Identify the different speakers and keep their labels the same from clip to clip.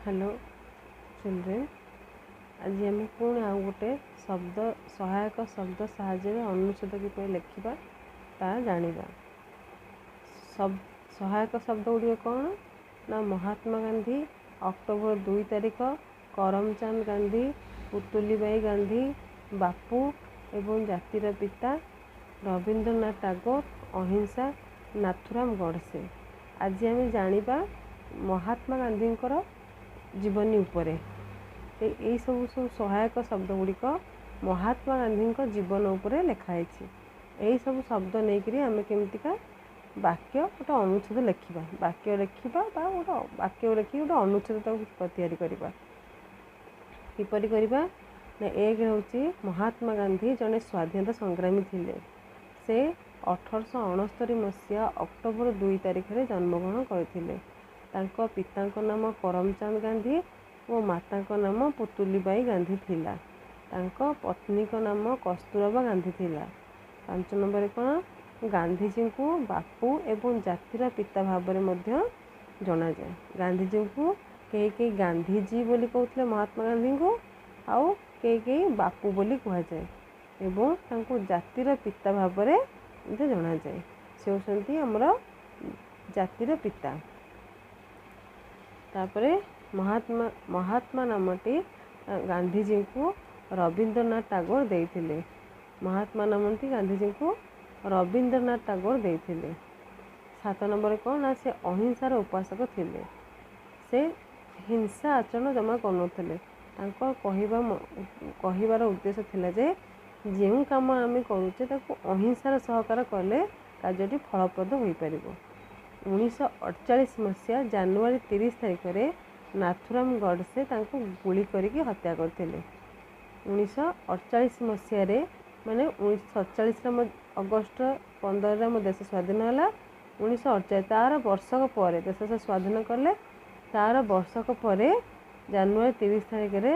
Speaker 1: Hello children, ଆଜି ଆମେ ପୁଣି ଆଉ ଗୋଟେ ଶବ୍ଦ, ସହାୟକ ଶବ୍ଦ ସାହାଯ୍ୟରେ ଅନୁଚ୍ଛେଦ କିପରି ଲେଖିବା ତାହା ଜାଣିବା। ସହାୟକ ଶବ୍ଦ ଗୁଡ଼ିକ କ'ଣ ନା ମହାତ୍ମା ଗାନ୍ଧୀ, ଅକ୍ଟୋବର 2 ତାରିଖ, କରମଚାନ୍ଦ ଗାନ୍ଧୀ, ପୁତୁଲିବାଇ ଗାନ୍ଧୀ, ବାପୁ ଏବଂ ଜାତିର ପିତା, ରବୀନ୍ଦ୍ରନାଥ ଟାଗୋର, ଅହିଂସା, ନାଥୁରାମ ଗଡ଼ସେ। ଆଜି ଆମେ ଜାଣିବା ମହାତ୍ମା ଗାନ୍ଧୀଙ୍କର ଜୀବନୀ ଉପରେ। ଏଇସବୁ ସବୁ ସହାୟକ ଶବ୍ଦ ଗୁଡ଼ିକ ମହାତ୍ମା ଗାନ୍ଧୀଙ୍କ ଜୀବନ ଉପରେ ଲେଖା ହେଇଛି। ଏହିସବୁ ଶବ୍ଦ ନେଇକରି ଆମେ କେମିତିକା ବାକ୍ୟ ଗୋଟେ ଅନୁଚ୍ଛେଦ ଲେଖିବା, ବାକ୍ୟ ଲେଖିବା ବା ଗୋଟେ ବାକ୍ୟ ଲେଖିକି ଗୋଟେ ଅନୁଚ୍ଛେଦ ତାକୁ ତିଆରି କରିବା। କିପରି କରିବା ନା, ଏକ ହେଉଛି ମହାତ୍ମା ଗାନ୍ଧୀ ଜଣେ ସ୍ୱାଧୀନତା ସଂଗ୍ରାମୀ ଥିଲେ। ସେ 1869 ମସିହା ଅକ୍ଟୋବର 2 ତାରିଖରେ ଜନ୍ମଗ୍ରହଣ କରିଥିଲେ। ତାଙ୍କ ପିତାଙ୍କ ନାମ କରମଚାନ୍ଦ ଗାନ୍ଧୀ ଓ ମାତାଙ୍କ ନାମ ପୁତୁଲିବାଇ ଗାନ୍ଧୀ ଥିଲା। ତାଙ୍କ ପତ୍ନୀଙ୍କ ନାମ କସ୍ତୁରବା ଗାନ୍ଧୀ ଥିଲା। 5 ନମ୍ବରରେ କ'ଣ, ଗାନ୍ଧିଜୀଙ୍କୁ ବାପୁ ଏବଂ ଜାତିର ପିତା ଭାବରେ ମଧ୍ୟ ଜଣାଯାଏ। ଗାନ୍ଧିଜୀଙ୍କୁ କେହି କେହି ଗାନ୍ଧିଜୀ ବୋଲି କହୁଥିଲେ ମହାତ୍ମା ଗାନ୍ଧୀଙ୍କୁ, ଆଉ କେହି କେହି ବାପୁ ବୋଲି କୁହାଯାଏ ଏବଂ ତାଙ୍କୁ ଜାତିର ପିତା ଭାବରେ ମଧ୍ୟ ଜଣାଯାଏ। ସେ ହେଉଛନ୍ତି ଆମର ଜାତିର ପିତା। ତାପରେ ମହାତ୍ମା ନାମଟି ଗାନ୍ଧିଜୀଙ୍କୁ ରବୀନ୍ଦ୍ରନାଥ ଟାଗୋର ଦେଇଥିଲେ। ମହାତ୍ମା ନାମଟି ଗାନ୍ଧିଜୀଙ୍କୁ ରବୀନ୍ଦ୍ରନାଥ ଟାଗୋର ଦେଇଥିଲେ। 7 ନମ୍ବରରେ କ'ଣ ନା, ସେ ଅହିଂସାର ଉପାସକ ଥିଲେ। ସେ ହିଂସା ଆଚରଣ ଜମା କରୁନଥିଲେ। ତାଙ୍କ କହିବାର ଉଦ୍ଦେଶ୍ୟ ଥିଲା ଯେ ଯେଉଁ କାମ ଆମେ କରୁଛେ ତାକୁ ଅହିଂସାର ସହକାର କଲେ କାର୍ଯ୍ୟଟି ଫଳପ୍ରଦ ହୋଇପାରିବ। 1948 ମସିହା ଜାନୁଆରୀ 30 ତାରିଖରେ ନାଥୁରାମ ଗଡ଼ସେ ତାଙ୍କୁ ଗୁଳି କରିକି ହତ୍ୟା କରିଥିଲେ। 1948 ମସିହାରେ, ମାନେ 1947ରେ ଆମ ଅଗଷ୍ଟ 15ରେ ଆମ ଦେଶ ସ୍ୱାଧୀନ ହେଲା। 1948 ତା'ର ବର୍ଷକ ପରେ ଦେଶ ସେ ସ୍ୱାଧୀନ କଲେ। ତା'ର ବର୍ଷକ ପରେ ଜାନୁଆରୀ 30 ତାରିଖରେ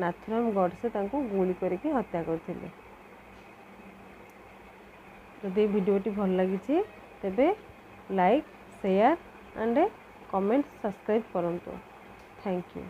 Speaker 1: ନାଥୁରାମ ଗଡ଼ସେ ତାଙ୍କୁ ଗୁଳି କରିକି ହତ୍ୟା କରିଥିଲେ। ଯଦି ଭିଡ଼ିଓଟି ଭଲ ଲାଗିଛି ତେବେ like, share and comment, subscribe କରନ୍ତୁ। Thank you.